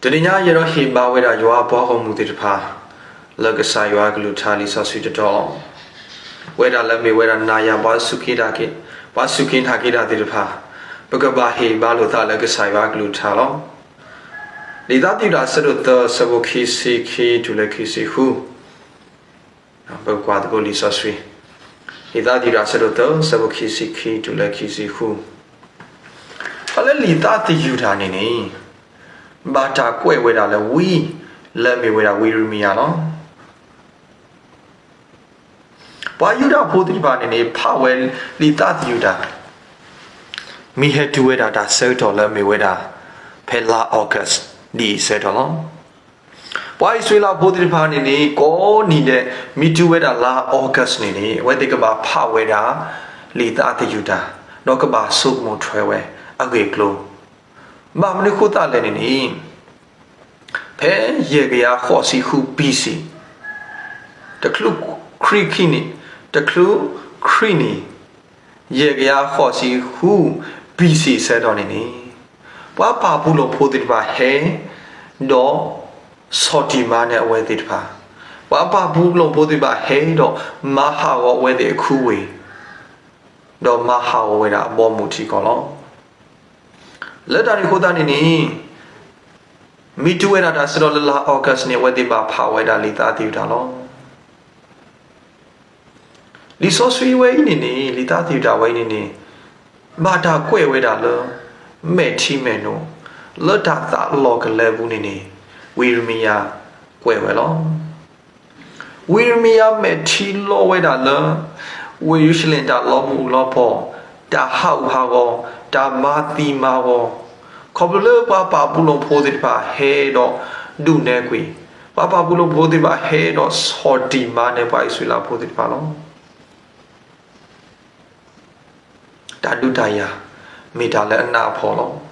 တနံၤညါယအဲၣ်ဒိးဟ့ၣ်ဘါဝဲဒၣ်ယွၤအပှၤဂီၢ်မုၢ်သ့ၣ်တဖၣ် လၢကစၢ်ယွၤအကလုၢ်ကထါလံာ်စီဆှံတတီၤလီၤ. ဝဲဒၣ်လၢမ့ၢ်ဝဲဒၣ်နၤယၤပှၤစူၢ်က့ၤနာ်က့ၤ, ပှၤစူၢ်က့ၤနာ်က့ၤတၢ်သ့ၣ်တဖၣ်, ပကဘၣ်ဟ့ၣ်ဘါလိာ်သးလၢကစၢ်ယွၤအကလုၢ်ကထါလီၤ. လံာ�သးသယုၢ်တၢ်အဆၢဒိၣ်သၢ အဆၢဖိခံဆံခံတုၤလၢခံဆံဃု ပကကွၢ်သကိးလံာ်စီဆှံ, လံာ်သးသယုၢ်တၢ်အဆၢဒိၣ်သၢ အဆၢဖိခံဆံခံတုၤလၢခံဆံဃု, တၢ်လၢလံာ်သးသယုၢ်တၢ်န့ၣ်န့ၣ် ဘၣ်တၢ်ကွဲးဝဲဒၣ်လၢဝံ လၢမ့ၢ်ဝဲဒၣ်ဝံယံးရမံယၤလီၤ. ပှၤယူဒၤဖိသ့ၣ်တဖၣ်န့ၣ်န့ၣ် ဖးဝဲလံာ်သးသယုၢ်တၢ် မ့ၢ်ဟဲတုၤဝဲဒၣ်တၢ်ဆၢကတီၢ်လၢမ့ၢ်ဝဲဒၣ် ဖဲလါ August ဒ်အံၤဆၢကတီၢ်လီၤ. ပှၤအံၣ်စရ့လးဖိသ့ၣ်တဖၣ်န့ၣ်န့ၣ် ကိးနံၤဒဲး မ့ၢ်တုၤဝဲဒၣ်လါ August န့ၣ်န့ၣ် အဝဲသ့ၣ်ကဘၣ်ဖးဝဲဒၣ် လံာ်သးသယုၢ်တၢ်, ဒီးကဘၣ်ဆိကမိၣ်ထွဲဝဲအဂ့ၢ်အကျိၤ, ဘၣ်မနုၤဃိသတးလဲၣ်န့ၣ်န့ၣ် ဖဲယဲၢ်ကယၤဃိးဆံဃု B C တချုးခရံာ်ခံနံၣ်, တချုးခရံာ်နံၣ် ယဲၢ်ကယၤဃိးဆံဃု B C ဆၢကတီၢ်န့ၣ်န့ၣ် ပှၤပာ်ပူၤလီၢ်ဖိသ့ၣ်တဖၣ်ဟဲ ဒီးဆီၣ်တံၢ်မၤနၢၤအဝဲသ့ၣ်တဖၣ်, ပှၤပာ်ပူၤလီၢ်ဖိသ့ၣ်တဖၣ်ဟဲဒီးမၤဟးဂီၤအဝဲသ့ၣ်အခူဝ့ၢ်, ဒီးမၤဟးဂီၤဝဲဒၣ်အဘီအမုၢ်ထံကီၢ်လီၤ. လၢတၢ်န့ၣ်အဃိသတးန့ၣ်န့ၣ် မ့ၢ်တုၤဝဲဒၣ်တၢ်ဆၢကတီၢ်လၢလါ August န့ၣ် အဝဲသ့ၣ်ဘၣ်ဖးဝဲဒၣ်လံာ်သးသယုၢ်တၢ်လီၤ. လံာ်စီဆှံဝဲအံၤန့ၣ်န့ၣ် လံာ်သးသယုၢ်တၢ်ဝဲအံၤန့ၣ်န့ၣ် ဘၣ်တၢ်ကွဲးဝဲဒၣ်လၢ မဲာ်ထံမဲာ်နိ, လၢတၢ်သးလီၤကလဲာ်အပူၤန့ၣ်န့ၣ် ဝံယံးရမံယၤကွဲးဝဲလီၤ. ဝံယံးရမံယၤမဲာ်ထံလီၤဝဲဒၣ်လၢ ဝ့ၢ်ယရူၤၡလ့ၣ်တၢ်လီၤမုၢ်လီၤဖီၣ်, တၢ်ဟးဂူာ်ဟးဂီၤ, တၢ်မၤသံမၤဝီ, ခီဖျိလၢပှၤပာ်ပူၤလီၢ်ဖိသ့ၣ်တဖၣ်ဟဲဒီးဒုးနဲၣ်ကွံာ်, ပှၤပာ်ပူၤလီၢ်ဖိသ့ၣ်တဖၣ်ဟဲဒီးဆီၣ်တံၢ်မၤနၢၤပှၤအံၣ်စရ့လးဖိသ့ၣ်တဖၣ်လီၤ. တၢ်ဒုးတၢ်ယၤ မ့ၢ်တၢ်လၢအနးအဖှီၣ်လီၤ.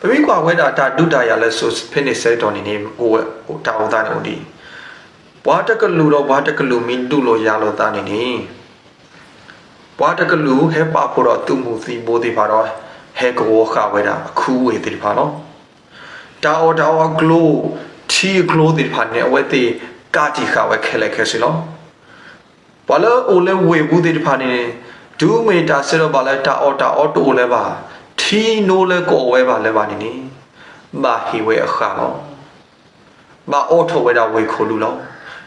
ပမ့ၢ်ကွၢ်ဝဲဒၣ်တၢ်ဒုးတၢ်ယၤလၢစိၤဖဲန့ၣ်ဆၢကတီၢ်န့ၣ်န့ၣ် အိၣ်ဝဲတၢ်အိၣ်သးန့ၣ်အိၣ်ဒ်အံၤ, ပှၤတကလုာ်ဒီးပှၤတကလုာ်မ့ၢ်ဒုးလိာ်ယၤလိာ်သးန့ၣ်န့ၣ် ပှၤတကလုာ်ဟဲပာ်ဖှိၣ်ဒီးသုးမုၢ်သံၣ်ဘိသ့ၣ်တဖၣ်ဒီး ဟဲကဝီၤဃာ်ဝဲဒၣ်အခူဝ့ၢ်သ့ၣ်တဖၣ်လီၤ. တၢ်အီၣ်တၢ်အီအကျိ, ထံအကျိသ့ၣ်တဖၣ်န့ၣ် အဝဲသ့ၣ်ကးတံာ်ဃာ်ဝဲခဲလၢာ်ခဲဆ့လီၤ. ပှၤလၢအအိၣ်လၢဝ့ၢ်ပူၤသ့ၣ်တဖၣ်န့ၣ် တုၤမ့ၢ်တၢ်ဆၢကတီၢ်ဘၣ်လၢတၢ်အီၣ်တၢ်အီတအိၣ်လၢၤဘၣ်, ထံနိလၢကအီၣ်ဝဲဘၣ်လၢၤဘၣ်န့ၣ်န့ၣ် ဘၣ်ဟ့ၣ်ဝဲအဃၣ်လီၤ. ဘၣ်အိးထီၣ်ဝဲဒၣ်ဝ့ၢ်ခိၣ်ဒူလီၤ.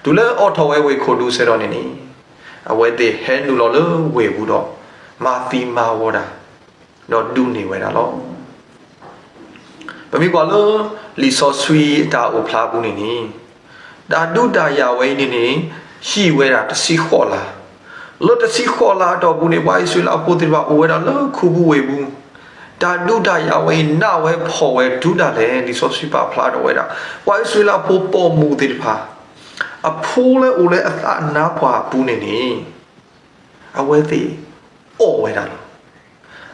တုၤလၢအိးထီၣ်ဝဲဝ့ၢ်ခိၣ်ဒူဆၢကတီၢ်န့ၣ်န့ၣ် အဝဲသ့ၣ်ဟဲနုာ်လီၤလၢဝ့ၢ်ပူၤဒီး မၤသံမၤဝီတၢ် ဒီးဒုးန့ၢ်ဝဲဒၣ်လီၤ. ပမ့ၢ်ကွၢ်လၢ လံာ်စီဆှံအတၢ်အိၣ်ဖျါပူၤန့ၣ်န့ၣ် တၢ်ဒုးတၢ်ယၤဝဲအံၤန့ၣ်န့ၣ် ဟံးဝဲဒၣ်တဆံဃိးလါ, လၢတဆံဃိးလါအတီၢ်ပူၤန့ၣ် ပှၤအံၣ်စရ့လးဖိသ့ၣ်တဖၣ်အိၣ်ဝဲဒၣ်လၢခူပူၤဝ့ၢ်ပူၤ, တၢ်ဒုးတၢ်ယၤဝဲအံၤ နးဝဲဖှီၣ်ဝဲတုၤဒၣ်လဲာ် လံာ်စီဆှံပာ်ဖျါထီၣ်ဝဲဒၣ် ပှၤအံၣ်စရ့လးဖိပိာ်မုၣ်သ့ၣ်တဖၣ် အဖိလၢအိၣ်လၢအသးနါပှၢ်အပူၤန့ၣ်န့ၣ် အဝဲသ့ၣ်အီၣ်ဝဲဒၣ်လီၤ.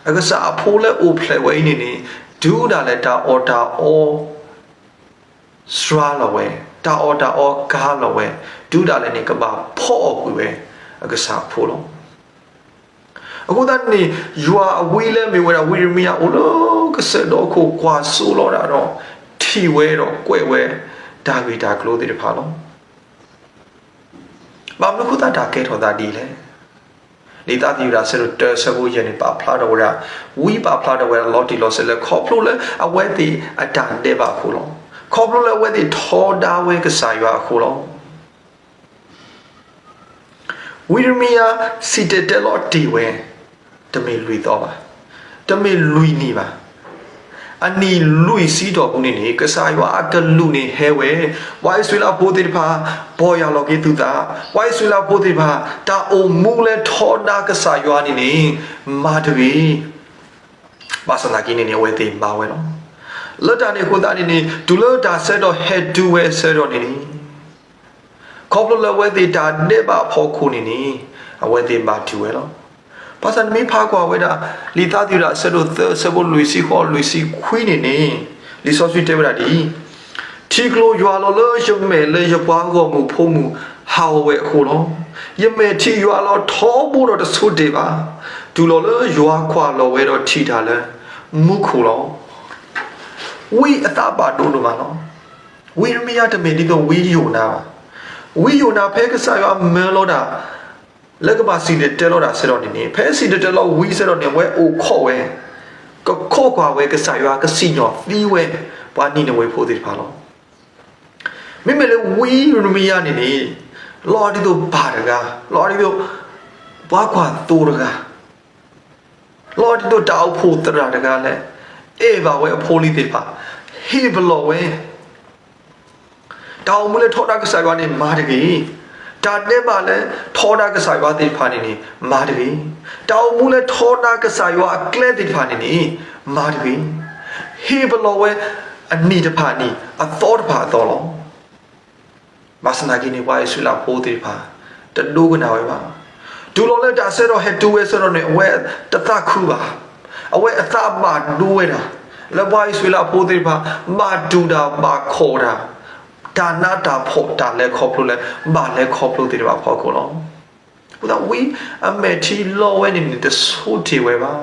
အကစၢ်အဖိလၢအိၣ်ဖျဲၣ်ဝဲအံၤန့ၣ်န့ၣ် တုၤဒၣ်လဲာ်တၢ်အီၣ်တၢ်အီ စှၤလီၤဝဲ, တၢ်အီၣ်တၢ်အီကါလီၤဝဲ, တုၤဒၣ်လဲာ်န့ၣ် ကဘၣ်ဖီအီၣ်ကွံာ်ဝဲအကစၢ်အဖိလီၤ. အဃိသတးန့ၣ် ယွၤအဝံလၢမ့ၢ်ဝဲဒၣ်ဝံယံးရမံယၤအိၣ်လၢကစၢၢ်ဒီခိၣ်ကွၢ်စိလီၤဒၣ်ဒီး ထံၣ်ဝဲဒီးကွဲးဝဲတၢ်ဂ့ၢ်တၢ်ကျိၤသ့ၣ်တဖၣ်လီၤ. ဘၣ်မနုၤအဃိသတးတၢ်ကဲထီၣ်သးဒ်လဲၣ်. လံာ်သးသယုၢ်တၢ်ဆၢဒိၣ်တၢ ဆၢဖိယဲၢ်န့ၣ် ပာ်ဖျါထီၣ်ဝဲဒၣ်, ဝံပာ်ဖျါထီၣ်ဝဲဒၣ်လီၤတံၢ်လီၤဆဲးလၢ ခီဖျိလၢအဝဲသ့ၣ်အတၢ်ဒဲးဘးအဃိလီၤ. ခီဖျိလၢအဝဲသ့ၣ်ထီဒါဝဲကစၢ်ယွၤအဃိလီၤ. ဝံယံးရမံယၤစံၣ်တဲၤတဲလီၤတ့ၢ်ဝဲ, တမ့ၢ်လွံၢ်သီဘၣ်, တမ့ၢ်လွံၢ်နံၣ်ဘၣ်, အနံၣ်လွံၢ်ဆံတီၢ်ပူၤန့ၣ်န့ၣ် ကစၢ်ယွၤအကလူးန့ၣ်ဟဲဝဲ, ပှၤအံၣ်စရ့လးဖိသ့ၣ်တဖၣ် ပီၢ်ယၢ်လီၤက့ၤသုသး, ပှၤအံၣ်စရ့လးဖိသ့ၣ်တဖၣ် တၢ်အိၣ်မူလၢထီဒါကစၢ်ယွၤန့ၣ်န့ၣ် မၤတဂ့ၤ ဘၣ်ဆၣ်သနာ်က့န့ၣ်န့ၣ် အဝဲသ့ၣ်မၤဝဲလီၤ. လၢတၢ်န့ၣ်အဃိသတးန့ၣ်န့ၣ် တုၤလၢတၢ်ဆၢကတီၢ်ဟဲတုၤဝဲအဆၢကတီၢ်န့ၣ်န့ၣ် ခီဖျိလၢအဝဲသ့ၣ်တၢ်ဒဲးဘးအဖီခိၣ်န့ၣ်န့ၣ် အဝဲသ့ၣ်ဘၣ်တုၤဝဲလီၤ. ဘၣ်ဆၣ်နမ့ၢ်ဖးကွၢ်ဝဲဒၣ် လံာ်သးသယုၢ်တၢ်အဆၢဒိၣ်သၢ အဆၢဖိလွံၢ်ဆံဃိး လွံၢ်ဆံခွံန့ၣ်န့ၣ် လံာ်စီဆှံတဲဝဲဒၣ်ဒ်အံၤ, ထံကျိယွၤလီၤလၢယမဲာ်လၢယပှၤဂီၢ်မုၢ်ဖိမုၣ်ဟးဂီၤဝဲအဃိလီၤ. ယမဲာ်ထံယွၤလီၤထီဘိဒီးတဆိတ့ၢ်ဘၣ်, တုၤလီၤလၢယွၤကွၢ်လီၤဝဲဒီးထံၣ်တၢ်လၢမူခိၣ်လီၤ. ဝံအသးဘၣ်ဒိဒိၣ်မးလီၤ. ဝံနမံယါတမ့ၢ်ဒ်သိးဝံယိာ်နါဘၣ်. ဝံယိာ်နါဖဲကစၢ်ယွၤမၢလီၤဒၣ် လၢကဘၣ်စံၣ်တဲၤတဲလီၤတၢ်ဆၢကတီၢ်န့ၣ်န့ၣ် ဖဲစံၣ်တဲၤတဲလီၤဝံဆၢကတီၢ်န့ၣ် အဝဲအိၣ်ခိးဝဲ, ကခိးကွၢ်ဝဲကစၢ်ယွၤ ကစံၣ်ညီၣ်သံဝဲ ပှၤနံၤနဝ့ၤဖိသ့ၣ်တဖၣ်လီၤ. မ့မ့ၢ်လၢဝံနမံယါန့ၣ်န့ၣ် လီၤဒ်သိးပၢ်တဂၤ, လီၤဒ်သိး ပှၤကွၢ်သိတဂၤ, လီၤဒ်သိးတၢ်အိၣ်ဖှိၣ်သရၣ်တဂၤလၢ အဲၣ်ဘၣ်ဝဲအဖိအလံၤသ့ၣ်တဖၣ်, ဟ့ၣ်ပလီၢ်ဝဲ တၢ်အိၣ်မူလၢထီဒါကစၢ်ယွၤန့ၣ်မၤတဂ့ၤ. တၢ်ဒဲးဘးလၢထီဒါကစၢ်ယွၤသ့ၣ်တဖၣ်န့ၣ်န့ၣ် မၤတဂ့ၤ. တၢ်အိၣ်မူလၢထီဒါကစၢ်ယွၤအကျဲသ့ၣ်တဖၣ်န့ၣ်န့ၣ် မၤတဂ့ၤ. ဟ့ၣ်ပလီၢ်ဝဲအနံၣ်တဖၣ်အနံၣ် အသီတဖၣ်အသီလီၤ. ဘၣ်ဆၣ်သနာ်က့န့ၣ် ပှၤအံၣ်စရ့လးဖိသ့ၣ်တဖၣ် တဒိကနၣ်ဝဲဘၣ်. တုၤလီၤလၢတၢ်ဆၢကတီၢ်ဟဲတုၤဝဲဆၢကတီၢ်န့ၣ် အဝဲတသးခုဘၣ်. အဝဲအသးဘၣ်ဒိဝဲဒၣ် လၢပှၤအံၣ်စရ့လးဖိသ့ၣ်တဖၣ် ဘၣ်တူၢ်တၢ်ဘၣ်ခီၣ်တၢ်, တၢ်နးတၢ်ဖှီၣ်တၢ်လဲၤခီဖျိလၢ ဘၣ်လဲၤခီဖျိသ့ၣ်တဖၣ်အဖီခိၣ်လီၤ. အဃိသတးဝံအမဲာ်ထံလီဝဲန့ၣ်န့ၣ် တဆိတ့ၢ်ဝဲဘၣ်.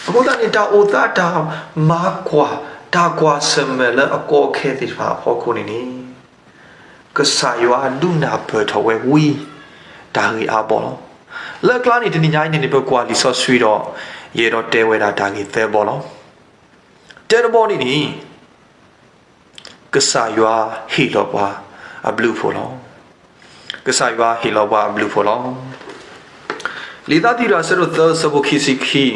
အဃိသတးန့ၣ် တၢ်အိၣ်သးတၢ်မၤကွၢ် တၢ်ကွၢ်ဆၢၣ်မဲာ်လၢအကီအခဲသ့ၣ်တဖၣ်အဖီခိၣ်န့ၣ်န့ၣ် ကစၢ်ယွၤဒုးနၢ်ပၢၢ်ထီၣ်ဝဲဝံ တၢ်ဂ့ၢ်အါဘီလီၤ. လၢကျါန့ၣ် တနံၤညါအံၤန့ၣ်န့ၣ် ပကွၢ်လံာ်စီဆှံဒီး ယအဲၣ်ဒိးတဲဝဲဒၣ်တၢ်ဂ့ၢ်သၢဘီလီၤ. တၢတဘီန့ၣ်န့ၣ် ကစၢ်ယွၤဟ့ၣ်လီၤပှၤအဘျုးအဖှိၣ်လီၤ. ကစၢ်ယွၤဟ့ၣ်လီၤပှၤအဘျုးအဖှိၣ်လီၤ. လံာ်သးသယုၢ်တၢ်ဆၢဒိၣ်သၢဆၢဖိခံဆံခံ,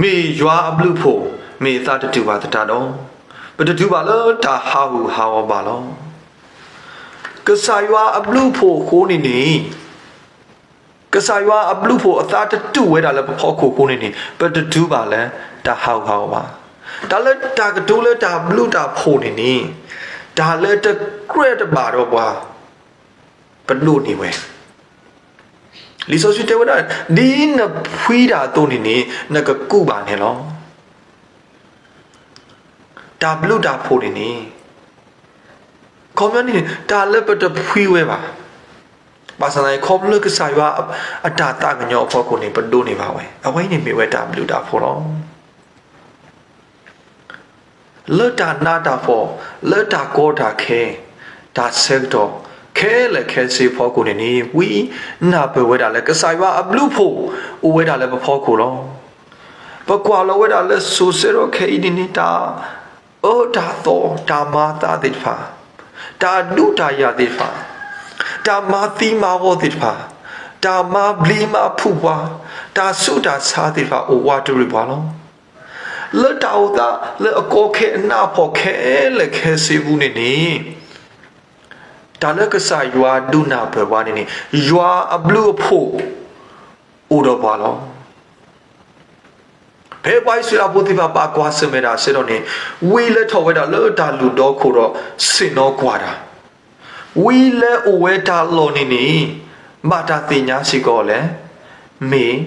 မ့ၢ်ယွၤအဘျုးအဖှိၣ် မ့ၢ်အသးတတူၢ်ဘၣ်သတးဒီး, ပတတုၤဘၣ်လၢတၢ်ဟးဂူာ်ဟးဂီၤဘၣ်လီၤ. ကစၢ်ယွၤအဘျုးအဖှိၣ်အဃိန့ၣ်န့ၣ် ကစၢ်ယွၤအဘျုးအဖှိၣ်အသးတတူၢ်ဝဲဒၣ်လၢပဖီခိၣ်အဃိန့ၣ်န့ၣ် ပတတုၤဘၣ်လၢတၢ်ဟးဂူာ်ဟးဂီၤဘၣ်. တၢ်လၢတၢ်ကတိၤလၢတၢ်ဘျုးတၢ်ဖှိၣ်န့ၣ်န့ၣ် တၢ်လၢတကြၢးတဘၣ်ဒီးပှၤ ပဒိးန့ၢ်ဝဲ လံာ်စီဆှံတဲဝဲဒၣ် ဒ်နဖှံတၢ်အသိးန့ၣ်န့ၣ် နကကူးဘၣ်န့ၣ်လီၤ. တၢ်ဘျုးတၢ်ဖှိၣ်န့ၣ်န့ၣ် ခီပညီန့ၣ် တၢ်လၢပတဖှံဝဲဘၣ်. ဘၣ်ဆၣ်သနာ်က့ ခီဖျိလၢကစၢ်ယွၤအတၢ်သးကညီၤအဖီခိၣ်န့ၣ် ပဒိးန့ၢ်ဘၣ်ဝဲ. အဝဲအံၤန့ၣ်မ့ၢ်ဝဲတၢ်ဘျုးတၢ်ဖှိၣ်လီၤ. လၢတၢ်နးတၢ်ဖှီၣ်, လၢတၢ်ကီတၢ်ခဲ, တၢ်ဆၢကတီၢ်ခဲလၢာ်ခဲဆ့အဖီခိၣ်န့ၣ်န့ၣ် ဝံနၢ်ပၢၢ်ဝဲဒၣ်လၢကစၢ်ယွၤအဘျုးအဖှိၣ် အိၣ်ဝဲဒၣ်လၢပဖီခိၣ်လီၤ. ပကွၢ်လီၤဝဲဒၣ်လၢစိၤဆၢကတီၢ်ခဲအံၤန့ၣ်န့ၣ် တၢ်အၢတၢ်သီ တၢ်မၤအသးသ့ၣ်တဖၣ်, တၢ်ဒုးတၢ်ယၤသ့ၣ်တဖၣ်, တၢ်မၤသံမၤဝီသ့ၣ်တဖၣ်, တၢ်မၤဘျံးမၤဖုးပှၤ, တၢ်ဆူးတၢ်ဆါသ့ၣ်တဖၣ်အိၣ်ဝးတရံးပှၤလီၤ. လၢတၢ်အိၣ်သးလၢအကီခဲအနးအဖှီၣ်ခဲလၢာ်ခဲဆ့ပူၤန့ၣ်န့ၣ် တၢ်လၢကစၢ်ယွၤဒုးနၢ်ပၢၢ်ပှၤန့ၣ်န့ၣ် ယွၤအဘျုးအဖှိၣ်အိၣ်ဒီးပှၤလီၤ. ဖဲပှၤအံၣ်စရ့လးဖိသ့ၣ်တဖၣ်ဘၣ်ကွၢ်ဆၢၣ်မဲာ်တၢ်အဆၢကတီၢ်န့ၣ် ဝံလၢထီၣ်ဝဲဒၣ်လၢတၢ်လုၢ်ဒီခိၣ်ဒီးဆ့ၣ်နီၤကွၢ်တၢ်, ဝံလၢအိၣ်ဝဲတၢ်လီၢ်န့ၣ်န့ၣ် ဘၣ်တၢ်သ့ၣ်ညါစ့ၢ်ကီးလဲၣ်, မ့ၢ်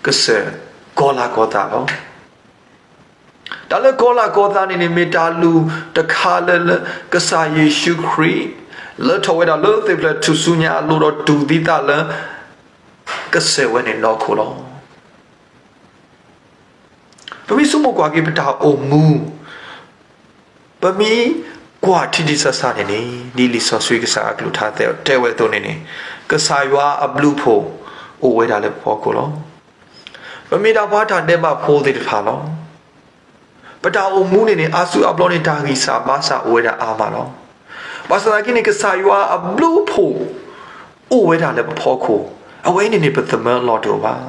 ကစၢၢ်ကီၤလၤကီၤသးလီၤ. တၢ်လၢကီၤလၤကီၤသးန့ၣ်န့ၣ် မ့ၢ်တၢ်လုၢ်တခါလၢ လၢကစၢ်ယ့ၣ်ၡူးခရံာ် လၢထီၣ်ဝဲဒၣ်လၢသ့ၣ်ဖျၢၣ်ထူၣ်စုညါအလိၤဒီးတူၢ်သံသးလၢ ကစၢၢ်ဝဲန့ၣ်ဒီခိၣ်လီၤ. ပမ့ၢ်ဆိကမိၣ်ကွၢ်က့ၤပတၢ်အိၣ်မူ, ပမ့ၢ်ကွၢ်ထံထံဆးဆးန့ၣ်န့ၣ် ဒ်လံာ်စီဆှံကစၢ်အကလုၢ်ကထါတဲဝဲအသိးန့ၣ်န့ၣ် ကစၢ်ယွၤအဘျုးအဖှိၣ်အိၣ်ဝဲဒၣ်လၢပဖီခိၣ်လီၤ. ပမ့ၢ်ဒၣ်ပှၤတၢ်ဒဲးဘးဖိသ့ၣ်တဖၣ်လီၤ. ပတၢ်အိၣ်မူန့ၣ်န့ၣ် အါစုအါဘျီန့ၣ် တၢ်ဂံၢ်စၢ်ဘါစၢ်အိၣ်ဝဲဒၣ်အါမးလီၤ. ဘၣ်ဆၣ်သနာ်က့န့ၣ် ကစၢ်ယွၤအဘျုးအဖှိၣ် အိၣ်ဝဲဒၣ်လၢပဖီခိၣ်, အဝဲအံၤန့ၣ်န့ၣ် ပသမၢလီၤတအိၣ်ဘၣ်.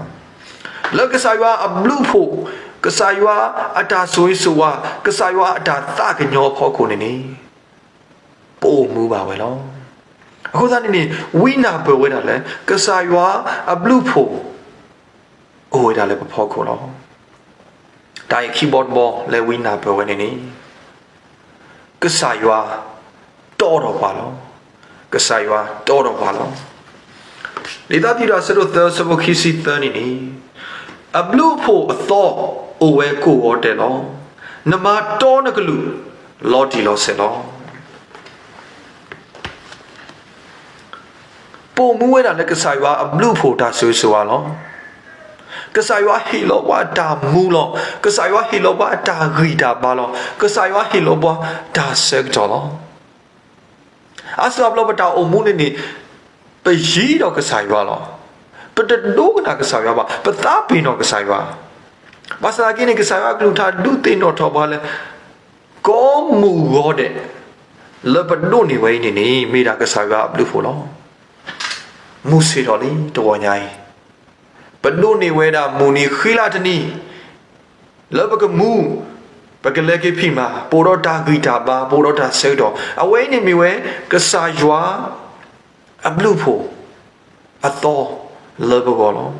လၢကစၢ်ယွၤအဘျုးအဖှိၣ်, ကစၢ်ယွၤအတၢ်ဆိၣ်ဂ့ၤဆိၣ်ဝါ, ကစၢ်ယွၤအတၢ်သးကညီၤအဖီခိၣ်န့ၣ်န့ၣ် ပအိၣ်မူဘၣ်ဝဲလီၤ. အဃိသတးန့ၣ်န့ၣ် ဝံနၢ်ပၢၢ်ဝဲဒၣ်လၢ ကစၢ်ယွၤအဘျုးအဖှိၣ် အိၣ်ဝဲဒၣ်လၢပဖီခိၣ်လီၤ. တၢ်အံၤခံဘီတဘီလၢဝံနၢ်ပၢၢ်ဝဲန့ၣ်န့ၣ် ကစၢ်ယွၤတီဒီးပှၤလီၤ. ကစၢ်ယွၤတီဒီးပှၤလီၤ. လံာ်သးသယုၢ်တၢ်ဆၢဒိၣ်သၢဆၢဖိခံဆံသၢန့ၣ်န့ၣ် အဘျုးအဖှိၣ်အသီအိၣ်ဝဲကိးဂီၤဒဲးလီၤ. နမၤတီနကလုၢ်လီၤတံၢ်လီၤဆဲးလီၤ. ပအိၣ်မူဝဲဒၣ်လၢကစၢ်ယွၤအဘျုးအဖှိၣ်တၢ်ဆိၣ်ဂ့ၤဆိၣ်ဝါလီၤ. ကစၢ်ယွၤဟ့ၣ်လီၤပှၤတၢ်မူလီၤ. ကစၢ်ယွၤဟ့ၣ်လီၤပှၤတၢ်ဂံၢ်တၢ်ဘါလီၤ. ကစၢ်ယွၤဟ့ၣ်လီၤပှၤတၢ်ဆၢကတီၢ်လီၤ. အါစုအါဘျီပတၢ်အိၣ်မူန့ၣ်န့ၣ် ပယံၤဒီးကစၢ်ယွၤလီၤ. ပတဒိကနၣ်ကစၢ်ယွၤဘၣ်, ပသးပ့ၤနီၣ်ကစၢ်ယွၤ. ဘၣ်ဆၣ်သနာ်က့န့ၣ် ကစၢ်ယွၤအကလုၢ်ကထါဒုးသ့ၣ်နီၣ်ထီၣ်ပှၤလၢ ကိးမုၢ်ဂီၤဒဲး လၢပဒိးန့ၢ်ဝဲအံၤန့ၣ်န့ၣ် မ့ၢ်ဒၣ်ကစၢ်ယွၤအဘျုးအဖှိၣ်လီၤ. မုၢ်ဆ့ၣ်ထီၣ်လံတဂီၤညါအံၤ, ပဒိးန့ၢ်ဝဲဒၣ်မုၢ်နံၤဃံလၤတနံၤ လၢပကမူ, ပကလဲၤက့ၤဖံးမၤ, ပအိၣ်ဒီးတၢ်ဂံၢ်တၢ်ဘါ, ပအိၣ်ဒီးတၢ်ဆၢကတီၢ်, အဝဲအံၤန့ၣ်မ့ၢ်ဝဲ ကစၢ်ယွၤအဘျုးအဖှိၣ်အသီလၢပဂီၢ်လီၤ.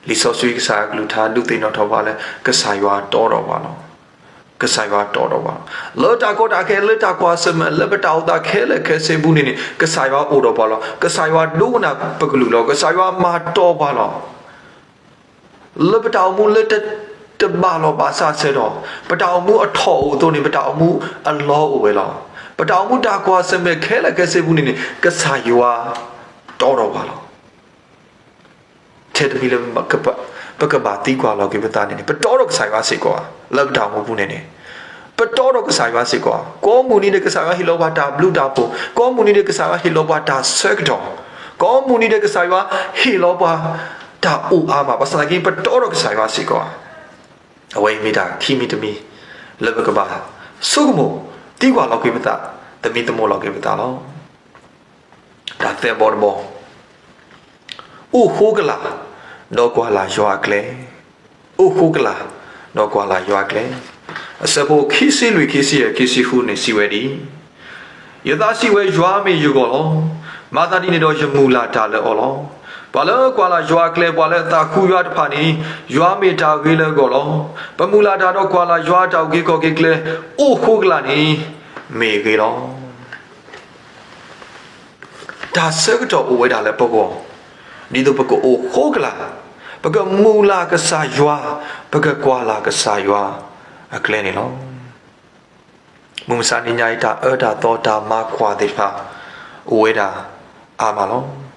လံာ်စီဆှံကစၢ်အကလုၢ်ကထါဒုးသ့ၣ်နီၣ်ထီၣ်ပှၤလၢ ကစၢ်ယွၤတီဒီးပှၤလီၤ. ကစၢ်ယွၤတီဒီးပှၤလီၤ. လၢတၢ်ကီတၢ်ခဲ လၢတၢ်ကွၢ်ဆၢၣ်မဲာ် လၢပတၢ်အိၣ်သးခဲလၢာ်ခဲဆ့ပူၤန့ၣ်န့ၣ် ကစၢ်ယွၤအိၣ်ဒီးပှၤလီၤ. ကစၢ်ယွၤဒိကနၣ်ပကလုၢ်လီၤ. ကစၢ်ယွၤမၤတီပှၤလီၤ. လၢပတၢ်အိၣ်မူလၢတ, တဘၣ်လီၢ်ဘၣ်စးဆၢဒီး ပတၢ်အိၣ်မူအထီၣ်အိၣ်အသိးန့ၣ် ပတၢ်အိၣ်မူအလီၢ်အိၣ်ဝဲလီၤ. ပတၢ်အိၣ်မူတၢ်ကွၢ်ဆၢၣ်မဲာ်ခဲလၢာ်ခဲဆ့ပူၤန့ၣ်န့ၣ် ကစၢ်ယွၤတီဒီးပှၤလီၤ. ထဲတမံၤလၢ ပကဘၣ်သံကွၢ်လီၤက့ၤပသးန့ၣ်န့ၣ် ပတီဒီးကစၢ်ယွၤစ့ၢ်ကီးဧါ. လၢပတၢ်အိၣ်မူပူၤန့ၣ်န့ၣ် ပတီဒီးကစၢ်ယွၤစ့ၢ်ကီးဧါ. ကိးမုၢ်နံၤဒဲးကစၢ်ယွၤဟ့ၣ်လီၤပှၤတၢ်ဘျုးတၢ်ဖှိၣ်, ကိးမုၢ်နံၤဒဲးကစၢ်ယွၤဟ့ၣ်လီၤပှၤတၢ်ဆၢကတီၢ်, ကိးမုၢ်နံၤဒဲးကစၢ်ယွၤဟ့ၣ်လီၤပှၤတၢ်အိၣ်အါမး, ဘၣ်ဆၣ်သနာ်က့ ပတီဒီးကစၢ်ယွၤစ့ၢ်ကီးဧါ. အဝဲအံၤမ့ၢ်တၢ်ခံမံၤတမံၤ လၢပကဘၣ်ဆိကမိၣ်သံကွၢ်လီၤက့ၤပသး သမံသမိးလီၤက့ၤပသးလီၤ. တၢ်သဲဘီတဘီ, အိၣ်ဃိကလာ် ဒီးကွၢ်လၢ်ယွၤအကျဲ, အိၣ်ဃိကလာ် ဒီးကွၢ်လၢ်ယွၤအကျဲ. အဆၢဖိခံဆံလွံၢ် ခံဆံယဲၢ် ခံဆံဃုန့ၣ် စံးဝဲဒ်အံၤ, ယသးစံးဝဲ ယွၤမ့ၢ်ယဂီၢ်လီၤ. မၤသးဒ်န့ၣ်ဒီးယမုၢ်လၢ်တၢ်လၢအီၤလီၤ. ပှၤလၢကွၢ်လၢ်ယွၤအကျဲ ပှၤလၢအသးဃုယွၤတဖၣ်န့ၣ် ယွၤမ့ၢ်တၢ်ဂ့ၤလၢအဂီၢ်လီၤ. ပမုၢ်လၢ်တၢ်ဒီးကွၢ်လၢ်ယွၤအတၢ်အုၣ်က့ၤခီၣ်က့ၤကျဲ အိၣ်ဃိကလာ်န့ၣ် မ့ၢ်အဂ့ၤလီၤ. တၢ်ဆၢကတီၢ်အိၣ်ဝဲဒၣ်လၢပဂီၢ်, ဒ်သိးပကအိၣ်ဃိကလာ်, ပကမုၢ်လၢ်ကစၢ်ယွၤ, ပကကွၢ်လၢ်ကစၢ်ယွၤအကျဲန့ၣ်လီၤ. မုၢ်မဆါနံၤညါအံၤ တၢ်အၢတၢ်သီတၢ်မၤကွၢ်သ့ၣ်တဖၣ် အိၣ်ဝဲဒၣ်အါမးလီၤ.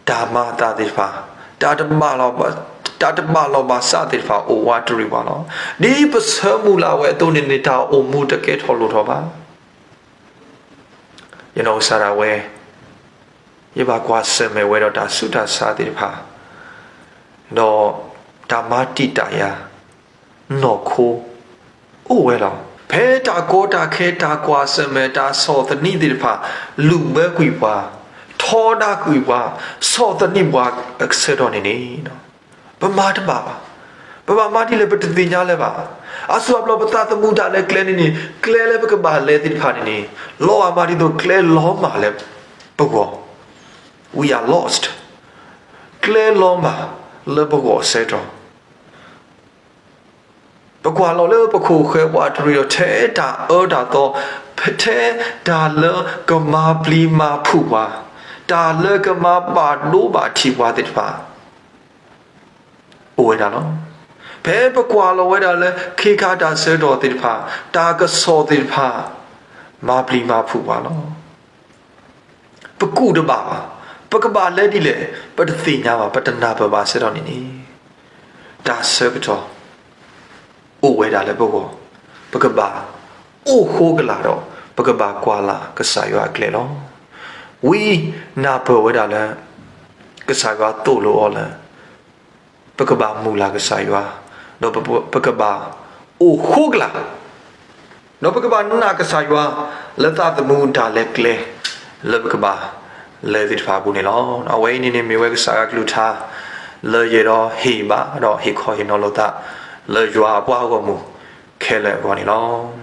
တၢ်မၤအသးသ့ၣ်တဖၣ်, တၢ်တဘၣ်လီၢ်ဘၣ်, တၢ်တဘၣ်လီၢ်ဘၣ်စးသ့ၣ်တဖၣ် အိၣ်ဝးတရံးပှၤလီၤ. ဒ်ပဆၢမုၢ်လၢ်ဝဲအသိးန့ၣ်န့ၣ် တၢ်အိၣ်မူတကဲထီၣ်လိၣ်ထီၣ်ဘၣ်. ယနီၢ်ကစၢ်ဒၣ်ဝဲ ယဘၣ်ကွၢ်ဆၢၣ်မဲာ်ဝဲဒီးတၢ်ဆူးတၢ်ဆါသ့ၣ်တဖၣ်, ဒီးတၢ်မၤတံာ်တာ်ယၤ နီၢ်ခိ အိၣ်ဝဲလီၤ. ဖဲတၢ်ကီတၢ်ခဲ တၢ်ကွၢ်ဆၢၣ်မဲာ် တၢ်ဆီၣ်သနံးသ့ၣ်တဖၣ် လုာ်ဘၢကွံာ်ပှၤ, ထီဒါကွံာ်ပှၤ, ဆီၣ်သနံးပှၤအဆၢကတီၢ်န့ၣ်န့ၣ် ပမၤတဘၣ်ဘၣ်. ပဘၣ်မၤဒ်လဲၣ် ပတသ့ၣ်ညါလၢၤဘၣ်. အါစုအါဘျီ ပသးသမူတၢ်လဲၤကျဲန့ၣ်န့ၣ် ကျဲလၢပကဘၣ်လဲၤသ့ၣ်တဖၣ်န့ၣ်န့ၣ် လီၤဂာ်မးဒ်သိးကျဲလီၤမၢ်လၢပဂီၢ်, we are lost, ကျဲလီၤမၢ်လၢပဂီၢ်အဆၢကတီၢ် ပကွၢ်လီၤလၢပခိၣ်ဃၢၤ ပှၤတရံးဒီးထဲတၢ်အၢတၢ်သီ, ထဲတၢ်လၢကမၤပျံၤမၤဖုးပှၤ, တၢ်လၢကမၤဘၣ်ဒိဘၣ်ထံးပှၤသ့ၣ်တဖၣ် အိၣ်ဝဲဒၣ်လီၤ. ဖဲပကွၢ်လီၤဝဲဒၣ်လၢ ခ့ခါတၢ်ဆၢကတီၢ်သ့ၣ်တဖၣ်, တၢ်ကဆီၣ်သ့ၣ်တဖၣ် မၤပျံၤမၤဖုးပှၤလီၤ. ပကူၣ်တဘၣ်ဘၣ်. ပကဘၣ်လဲၤဒ်လဲၣ် ပတသ့ၣ်ညါဘၣ်, ပတနၢ်ပၢၢ်ဘၣ်ဆၢကတီၢ်န့ၣ်န့ၣ်, တၢ်ဆၢကတီၢ် အိၣ်ဝဲဒၣ်လၢပဂီၢ်, ပကဘၣ်အိၣ်ဃိကလာ်ဒီး ပကဘၣ်ကွၢ်လၢ်ကစၢ်ယွၤအကျဲလီၤ. ဝံနၢ်ပၢၢ်ဝဲဒၣ်လၢ ကစၢ်ယွၤသိၣ်လိအီၤလၢ ပကဘၣ်မုၢ်လၢ်ကစၢ်ယွၤ, ဒီးပကဘၣ်အိၣ်ဃိကလာ် ဒီးပကဘၣ်နာ်ကစၢ်ယွၤ လၢသးသမူတၢ်လဲၤကျဲ လၢပကဘၣ်လဲၤသ့ၣ်တဖၣ်အပူၤန့ၣ်လီၤ. အဝဲအံၤန့ၣ်န့ၣ် မ့ၢ်ဝဲကစၢ်ယွၤကလုၢ်ကထါ လၢယအဲၣ်ဒိးဟ့ၣ်ဘၣ်ဒီးဟ့ၣ်ခီဟ့ၣ်နီၤလိာ်သး လၢယွၤအပှၤဂီၢ်မုၢ်ခဲလၢာ်အဂီၢ်န့ၣ်လီၤ.